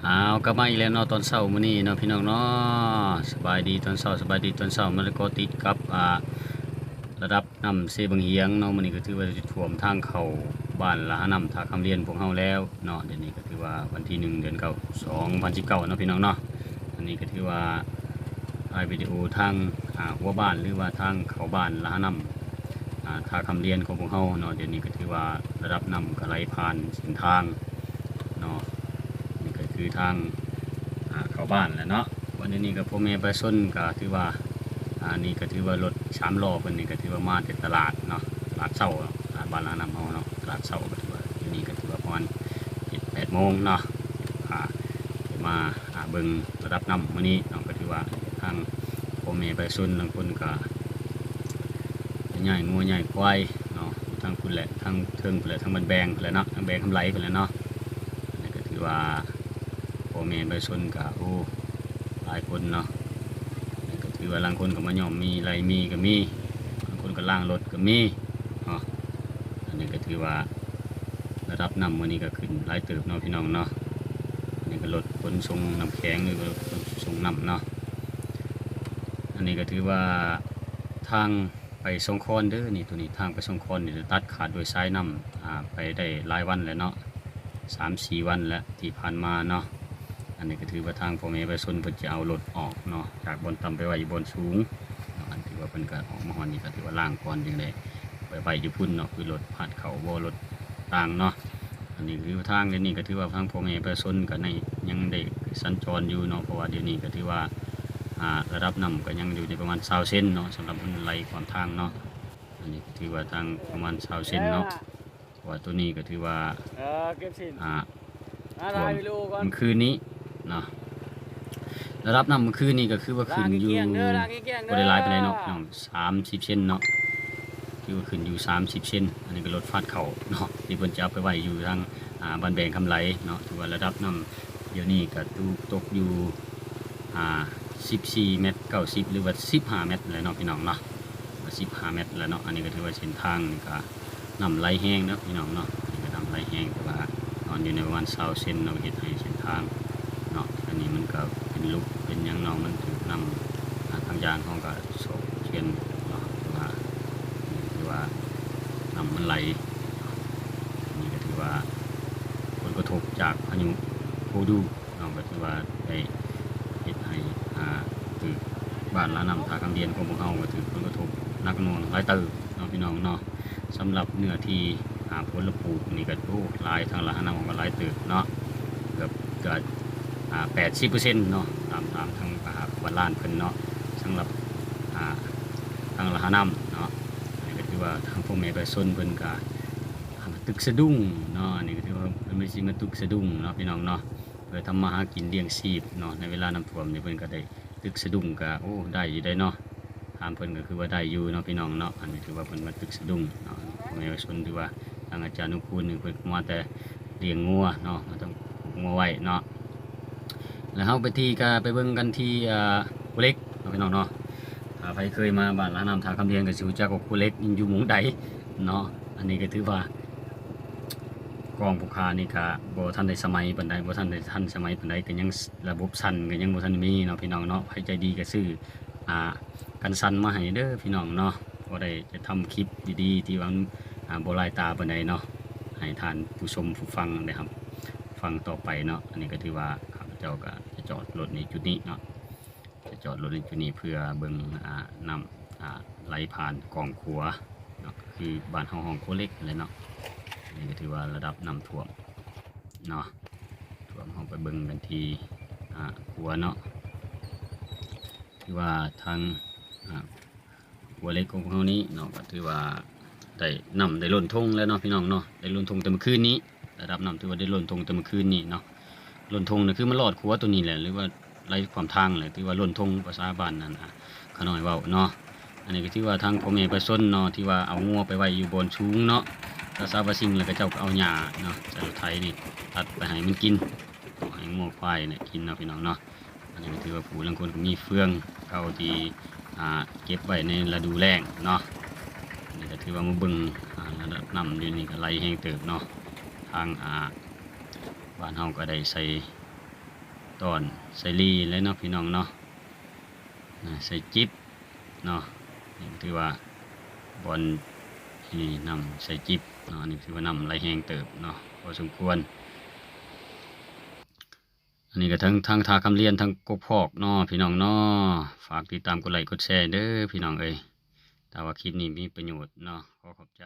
ອ້າວ ກັບມາອີກແລ້ວເນາະ ຕອນເຊົ້າມື້ນີ້ເນາະ ພີ່ນ້ອງເນາະ. ສະບາຍດີຕອນເຊົ້າ ສະບາຍດີຕອນເຊົ້າ. ມາເກາະຕິດກັບ ອ່າ ລະດັບນ້ຳເຊບັ້ງຫຽງເນາະ. ມື້ນີ້ກໍຖືວ່າຖ້ວມທາງເຂົ້າບ້ານລະຫານ້ຳ ທ່າຄຳລຽນພວກເຮົາແລ້ວເນາະ. ດຽວນີ້ກໍຖືວ່າວັນທີໜຶ່ງ ເດືອນເກົ້າ ສອງພັນສິບເກົ້າເນາະ ພີ່ນ້ອງເນາະ. ອັນນີ້ກໍຖືວ່າຖ່າຍວິດີໂອທາງ ອ່າ ຫົວບ້ານ ຫຼືວ່າທາງເຂົ້າບ້ານລະຫານ້ຳ ອ່າ ທ່າຄຳລຽນຂອງພວກເຮົາເນາະ. ດຽວນີ້ກໍຖືວ່າລະດັບນ້ຳກໍໄຫຼຜ່ານເສັ້ນທາງເນາະ. ນີ້ກໍຄືທາງ ອ່າ ເຂົ້າບ້ານແຫຼະເນາະ. ວັນນີ້ກໍພໍ່ແມ່ປະຊາຊົນກໍຖືວ່າ ອ່າ ນີ້ກໍຖືວ່າລົດສາມລໍ້ເພິ່ນນີ້ກໍຖືວ່າມາແຕ່ຕະຫຼາດເນາະ ຕະຫຼາດເຊົ້າ ຕະຫຼາດບ້ານລະຫານ້ຳເຮົາເນາະ. ຕະຫຼາດເຊົ້າກໍຖືວ່າ ດຽວນີ້ກໍຖືວ່າປະມານເຈັດແປດໂມງເນາະ ອ່າ ມາ ອ່າ ເບິ່ງລະດັບນ້ຳມື້ນີ້ເນາະ. ກໍຖືວ່າທາງພໍ່ແມ່ປະຊາຊົນລາງຄົນກໍ ໄປຍ້າຍງົວຍ້າຍຄວາຍເນາະ ຢູ່ທາງພຸ້ນແຫຼະ ທາງເທິງພຸ້ນແຫຼະ ທາງບ້ານແບງພຸ້ນແຫຼະເນາະ ທາງແບງຄຳໄຫຼພຸ້ນແຫຼະເນາະ. ອັນນີ້ກໍຖືວ່າພໍ່ແມ່ປະຊາຊົນກໍ ໂອ້ ຫຼາຍຄົນເນາະ. ອັນນີ້ກໍຖືວ່າລາງຄົນກໍມາຍ້ອມມີໄລ່ມີກໍມີ ລາງຄົນກໍລ້າງລົດກໍມີເນາະ. ອັນນີ້ກໍຖືວ່າລະດັບນ້ຳມື້ນີ້ກໍຂຶ້ນຫຼາຍເຕີບເນາະ ພີ່ນ້ອງເນາະ. ອັນນີ້ກໍລົດຂົນສົ່ງນ້ຳແຂງ ຫຼືວ່າລົດຂົນສົ່ງນ້ຳເນາະ. ອັນນີ້ກໍຖືວ່າທາງ ໄປຊອງຄອນເດີ ນີ້ ໂຕນີ້ທາງໄປຊອງຄອນນີ້ ຕັດຂາດໂດຍສາຍນ້ຳ ອ່າ ໄປໄດ້ຫຼາຍວັນແລ້ວເນາະ ສາມສີ່ວັນແລ້ວທີ່ຜ່ານມາເນາະ. ອັນນີ້ກໍຖືວ່າທາງພໍ່ແມ່ປະຊາຊົນເພິ່ນຈະເອົາລົດອອກເນາະ ຈາກບ່ອນຕ່ຳໄປໄວ້ຢູ່ບ່ອນສູງເນາະ. ອັນຖືວ່າເພິ່ນກໍອອກມາຮອດນີ້ກໍຖືວ່າລ້າງກ່ອນ ຈຶ່ງໄດ້ໄປໄວ້ຢູ່ພຸ້ນເນາະ ຄືລົດພາດເຂົ້າບໍ່ ລົດຕ່າງເນາະ. ອັນນີ້ຄືທາງດຽວນີ້ກໍຖືວ່າທາງພໍ່ແມ່ປະຊາຊົນກໍໄດ້ ຍັງໄດ້ສັນຈອນຢູ່ເນາະ ເພາະວ່າດຽວນີ້ກໍຖືວ່າ ອ່າ ລະດັບນ້ຳກໍຍັງຢູ່ໃນປະມານຊາວເຊັນເນາະ ສຳລັບມັນໄຫຼຂວາມທາງເນາະ. ອັນນີ້ກໍຖືວ່າທາງປະມານຊາວເຊັນເນາະ ເພາະວ່າໂຕນີ້ກໍຖືວ່າ ເອີ ເກັບສິນ ອ່າ ອ່າ ຖ່າຍວິດີໂອກ່ອນ ມື້ຄືນນີ້ເນາະ. ລະດັບນ້ຳມື້ຄືນນີ້ກໍຄືວ່າຂຶ້ນຢູ່ ລ້າງໃຫ້ກ້ຽງເດີ ລ້າງໃຫ້ກ້ຽງເດີ ບໍ່ໄດ້ຫຼາຍປານໃດເນາະ ພີ່ນ້ອງ ສາມສິບເຊັນເນາະ ຄືວ່າຂຶ້ນຢູ່ສາມສິບເຊັນ. ອັນນີ້ກໍລົດຟາດເຂົ້າເນາະ ທີ່ເພິ່ນຈະເອົາໄປໄວ້ຢູ່ທາງ ອ່າ ບ້ານແບງຄຳໄຫຼເນາະ. ຖືວ່າລະດັບນ້ຳດຽວນີ້ກໍຕົກ ຕົກຢູ່ ອ່າ ສິບສີ່ແມັດເກົ້າສິບ ຫຼືວ່າສິບຫ້າແມັດແຫຼະເນາະ ພີ່ນ້ອງເນາະ ສິບຫ້າແມັດແຫຼະເນາະ. ອັນນີ້ກໍຖືວ່າເສັ້ນທາງນີ້ກໍ ນ້ຳໄຫຼແຮງເນາະ ພີ່ນ້ອງເນາະ ນີ້ກໍນ້ຳໄຫຼແຮງ ແຕ່ວ່ານອນຢູ່ໃນປະມານຊາວເຊັນເນາະ ເຮັດໃຫ້ເສັ້ນທາງເນາະ ອັນນີ້ມັນກໍເປັນຫຼຸເປັນຫຍັງເນາະ ມັນຖືກນ້ຳ ອ່າ ທາງຢາງເຮົາກໍສອກເຊນເນາະ ແຕ່ວ່າ ຖືວ່ານ້ຳມັນໄຫຼ. ອັນນີ້ກໍຖືວ່າຜົນກະທົບຈາກພາຍຸໂພດູ ເນາະ ກໍຖືວ່າໄດ້ເຮັດໃຫ້ ອ່າ ຖືກບ້ານລະນ້ຳ ທ່າຄຳລຽນຂອງພວກເຮົາກໍຖືກຜົນກະທົບໜັກໜ່ວງຫຼາຍເຕີບເນາະ ພີ່ນ້ອງເນາະ. ສຳລັບເນື້ອທີ່ ອ່າ ຜົນລະປູກນີ້ກໍ ໂອ້ ຫຼາຍ ທາງລະຫານ້ຳກໍຫຼາຍເຕີບເນາະ ເກືອບ ເກືອບ ອ່າ ແປດສິບເປີເຊັນເນາະ ຕາມ ຕາມທາງ ອ່າ ບ້ານລ້ານເພິ່ນເນາະ. ສຳລັບ ອ່າ ທາງລະຫານ້ຳເນາະ ອັນນີ້ກໍຖືວ່າທາງພໍ່ແມ່ປະຊາຊົນເພິ່ນກໍ ອ່າ ຕຶກສະດຸ້ງເນາະ ອັນນີ້ກໍຖືວ່າເພິ່ນຊິມາຕຶກສະດຸ້ງເນາະ ພີ່ນ້ອງເນາະ ເພື່ອທຳມາຫາກິນລ້ຽງຊີບເນາະ. ໃນເວລານ້ຳຖ້ວມນີ້ເພິ່ນກໍໄດ້ຕຶກສະດຸ້ງ ກໍ ໂອ້ ໄດ້ຢູ່ໄດ໋ເນາະ ຖາມເພິ່ນກໍຄືວ່າໄດ້ຢູ່ເນາະ ພີ່ນ້ອງເນາະ. ອັນນີ້ຖືວ່າເພິ່ນມາຕຶກສະດຸ້ງເນາະ ແມ່ນວ່າຊົນ ຖືວ່າທາງອາຈານນຸກູນນີ້ເພິ່ນກໍມາແຕ່ລ້ຽງງົວເນາະ ມາຕ້ອງຜູກງົວໄວ້ເນາະ. ແລ້ວເຮົາໄປທີ່ ກໍໄປເບິ່ງກັນທີ່ ອ່າ ຂົວເຫຼັກເນາະ ພີ່ນ້ອງເນາະ. ຖ້າໃຜເຄີຍມາບ້ານລະນ້ຳທ່າຄຳລຽນກໍຊິຮູ້ຈັກວ່າຂົວເຫຼັກນີ້ຢູ່ໝ່ອງໃດເນາະ. ອັນນີ້ກໍຖືວ່າ ກອງຜູ້ຂ້ານີ້ກະບໍ່ທັນໄດ້ສະໄໝປານໃດ ບໍ່ທັນໄດ້ທັນສະໄໝປານໃດ ກະຍັງ ລະບົບສັ່ນກະຍັງບໍ່ທັນມີເນາະ ພີ່ນ້ອງເນາະ. ໃຜໃຈດີກະຊື້ ອ່າ ກັນສັ່ນມາໃຫ້ເດີພີ່ນ້ອງເນາະ ພໍໄດ້ຈະທຳຄລິບດີໆ ທີ່ວ່າ ອ່າ ບໍ່ລາຍຕາປານໃດເນາະ ໃຫ້ທ່ານຜູ້ຊົມຜູ້ຟັງໄດ້ຮັບຟັງຕໍ່ໄປເນາະ. ອັນນີ້ກະຖືວ່າຂ້າພະເຈົ້າກະຈະຈອດລົດໃນຈຸດນີ້ເນາະ ຈະຈອດລົດໃນຈຸດນີ້ເພື່ອເບິ່ງ ອ່າ ນ້ຳ ອ່າ ໄຫຼຜ່ານກອງຂົວເນາະ ຄືບ້ານເຮົາຮ້ອງຂົວເຫຼັກຫັ້ນແຫຼະເນາະ. ອັນນີ້ກະຖືວ່າລະດັບນ້ຳຖ້ວມເນາະ ຖ້ວມ. ເຮົາໄປເບິ່ງກັນທີ່ ອ່າ ຂົວເນາະ ຖືວ່າທາງ ອ່າ ຂົວເຫຼັກຂອງພວກເຮົານີ້ເນາະ ກະຖືວ່າໄດ້ ນ້ຳໄດ້ລົ້ນທົ່ງແລ້ວເນາະ ພີ່ນ້ອງເນາະ ໄດ້ລົ້ນທົ່ງແຕ່ມື້ຄືນນີ້. ລະດັບນ້ຳຖືວ່າໄດ້ລົ້ນທົ່ງແຕ່ມື້ຄືນນີ້ເນາະ. ລົ້ນທົ່ງນະຄືມັນລອດຂົວໂຕນີ້ແຫຼະ ຫຼືວ່າໄຫຼຂວາມທາງແຫຼະ ຖືວ່າລົ້ນທົ່ງ ພາສາບ້ານນັ້ນ ອາ ຂະນ້ອຍເວົ້າເນາະ. ອັນນີ້ກະຖືວ່າທາງພໍ່ແມ່ປະຊາຊົນເນາະ ທີ່ວ່າເອົາງົວໄປໄວ້ຢູ່ບ່ອນສູງເນາະ ພາສາບາຊິງ ແລ້ວເຂົາເຈົ້າກະເອົາຫຍ້າເນາະ ໃສ່ລົດໄຖນີ້ຕັດໄປໃຫ້ມັນກິນ ໃຫ້ງົວຄວາຍນີ້ກິນເນາະ ພີ່ນ້ອງເນາະ. ອັນນີ້ກະຖືວ່າຜູ້ລາງຄົນກະມີເຟືອງເກົ່າທີ່ ອ່າ ເກັບໄວ້ໃນລະດູແລ້ງເນາະ. ອັນນີ້ກະຖືວ່າມາເບິ່ງ ອ່າ ລະດັບນ້ຳຢູ່ນີ້ກະໄຫຼແຮງເຕີບເນາະ. ທາງ ອ່າ ບ້ານເຮົາກະໄດ້ໃສ່ ຕອນໃສ່ລີ້ແຫຼະເນາະພີ່ນ້ອງເນາະ ນະ ໃສ່ຈິບເນາະ. ນີ້ກໍຖືວ່າບ່ອນ ນີ້ນ້ຳໃສ່ຈິບເນາະ ອັນນີ້ຖືວ່ານ້ຳໄຫຼແຮງເຕີບເນາະ ພໍສົມຄວນ. ອັນນີ້ກໍທັງ ທັງທ່າຄຳລຽນ ທັງກົກພອກເນາະພີ່ນ້ອງເນາະ. ຝາກຕິດຕາມກົດໄລ້ກົດແຊເດີພີ່ນ້ອງເອີຍ ຖ້າວ່າຄລິບນີ້ມີປະໂຫຍດເນາະ ຂໍຂອບໃຈ.